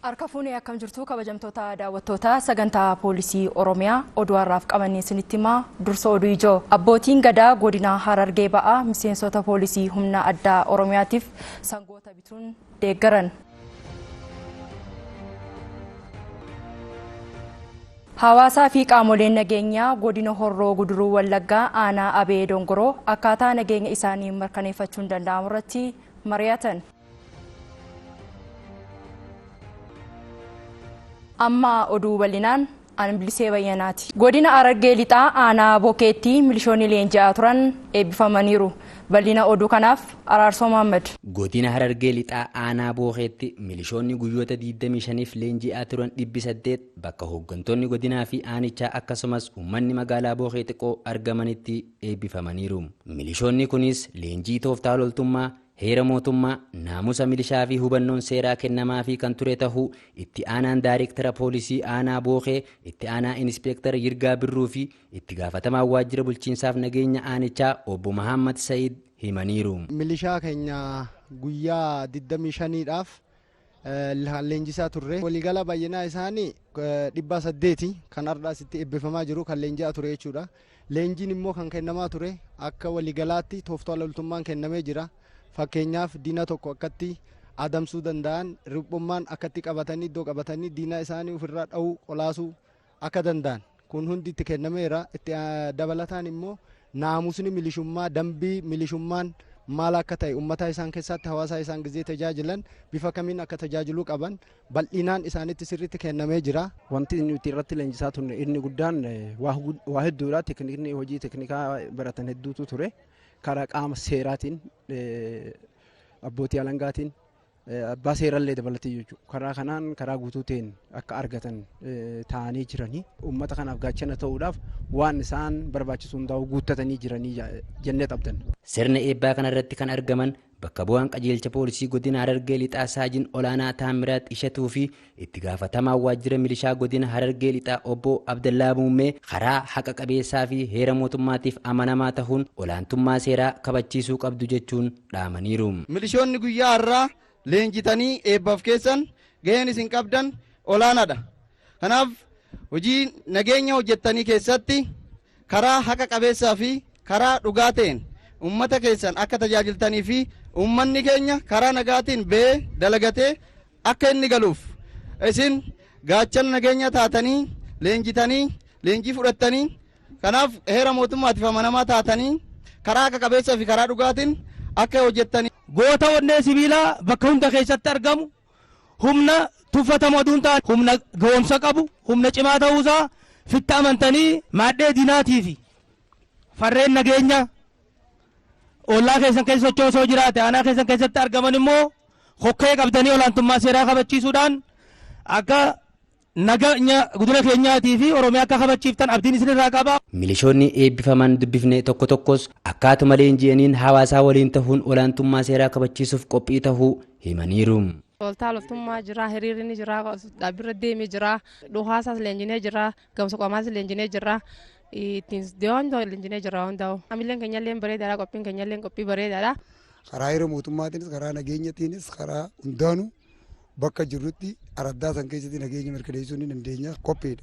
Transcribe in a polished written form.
Harka fuunee akkam jirtu kabajamtoota daawwattoota sagantaa poolisii Oromiyaa oduu har'aaf qabannee isinitti himaa dursa oduu ijoo. Abbootiin gadaa godina Harargee ba'aa miseensota poolisii humna addaa Oromiyaatiif sangoota bituun deeggaran. Hawaasaa fi qaamoleen nageenyaa godina Horroo Guduruu Wallaggaa aanaa Abee Dongoroo akkaataa nageenya isaanii mirkaneeffachuun danda'amu irratti mari'atan. Amma oduu bal'inaan an Bilisee Bayyanaati. Godina Harargee Lixaa aanaa Bokeetti milishoonni leenji'aa turan eebbifamaniiru. Bal'ina oduu kanaaf Araarsoo Mahammad. Godina Harargee Lixaa aanaa Bookeetti milishoonni guyyoota 25f leenji'aa turan 800 bakka hooggantoonni godinaa fi aanichaa akkasumas uummanni magaalaa Bookee xiqqoo argamanitti eebbifamaniiru. Milishoonni kunis leenjii tooftaa loltummaa, heera mootummaa, naamusa milishaa fi hubannoon seeraa kennamaa fi kan ture tahuu itti aanaan daayireektara poolisii aanaa Bookee, itti aanaa inispeektara Yirgaa Birruu fi itti gaafatamaa waajjira bulchiinsaaf nageenya aanichaa obbo Mahammad Sa'iid himaniiru. Milishaa keenya guyyaa 25dhaaf leenjisaa turre. Waliigala baay'inaa isaanii 800 kan har'aa asitti eebbifamaa jiru kan leenji'aa ture jechuudha. Leenjiin immoo kan kennamaa ture akka waliigalaatti tooftaa loltummaan kennamee jira. Fakkeenyaaf diina tokko akkatti adamsuu danda'an, riphummaan akkatti qabatanii iddoo qabatanii diina isaanii ofirraa dha'uu qolaasuu akka danda'an kun hundi itti kennameera. Itti dabalataan immoo naamusni milishummaa, dambii milishummaan maal akka ta'e uummata isaan keessatti hawaasa isaan gizee tajaajilan bifa kamiin akka tajaajiluu qaban bal'inaan isaanitti sirriitti kennamee jira. Wanti nuti irratti leenjisaa turre inni guddaan waa hedduudha. Teknikni hojii teknikaa baratan hedduutu ture. Karaa qaama seeraatiin, abbootii alangaatiin, abbaa seerallee dabalatee jechuudha. Karaa kanaan karaa guutuu ta'een akka argatan ta'anii jiranii uummata kanaaf gaachana ta'uudhaaf waan isaan barbaachisu hundaa'u guuttatanii jiranii jennee qabdan. Sirna eebbaa kanarratti kan argaman bakka bu'aan qajeelcha poolisii godina Harargee Lixaa Saajin Olaanaa Taamiraat Ishatuu fi itti gaafatamaa waajjira milishaa godina Harargee Lixaa obbo Abdallaa Muummee karaa haqa qabeessaa fi heera mootummaatiif amanamaa tahuun olaantummaa seeraa kabachiisuu qabdu jechuun dhaamaniiru. Milishoonni guyyaa har'aa leenjitanii eebbaaf keessan gaheen isin qabdan olaanaadha. Kanaaf hojii nageenya hojjettanii keessatti karaa haqa qabeessaa fi karaa dhugaa ta'een uummata keessan akka tajaajiltanii fi uummanni keenya karaa nagaatiin ba'ee dalagatee akka inni galuuf isin gaachana nageenya taatanii leenjitanii leenjii fudhattanii kanaaf heera mootummaatiif amanamaa taatanii karaa haqa qabeessaa fi karaa dhugaatiin akka hojjettanii. Goota onnee sibiilaa bakka hunda keessatti argamu humna tuffatamu aduun ta'an humna ga'oomsa qabu humna cimaa ta'uusaa fitta amantanii maadhee diinaatii fi farreen nageenya ollaa keessan keessa sochoosoo jiraate aanaa keessan keessatti argaman immoo hokkee qabdanii olaantummaa seeraa kabachiisuudhaan akka nageenya godina keenyaatii fi Oromiyaa akka kabachiiftan abdiin isinirraa qaba. Milishoonni eebbifaman dubbifne tokko tokkos akkaatuma leenji'aniin hawaasaa waliin tahuun olaantummaa seeraa kabachiisuuf qophii tahuu himaniiru. Tooltaa loltummaa jira, hiriirri ni jira, dhaabbirra deemee jira, dhuhaasaas leenjinee jira, gamsa qomaas leenjinee jira. Ittiin deemaan leenjinee jira hundaa'u. Amilleen keenyallee bareedaadha, qophiin keenyallee qophii bareedaadha. Karaa heera mootummaatiinis, karaa nageenyatiinis, karaa hundaanuu bakka jirrutti araddaa san keessatti nageenya mirkaneessuu ni dandeenya qophiidha.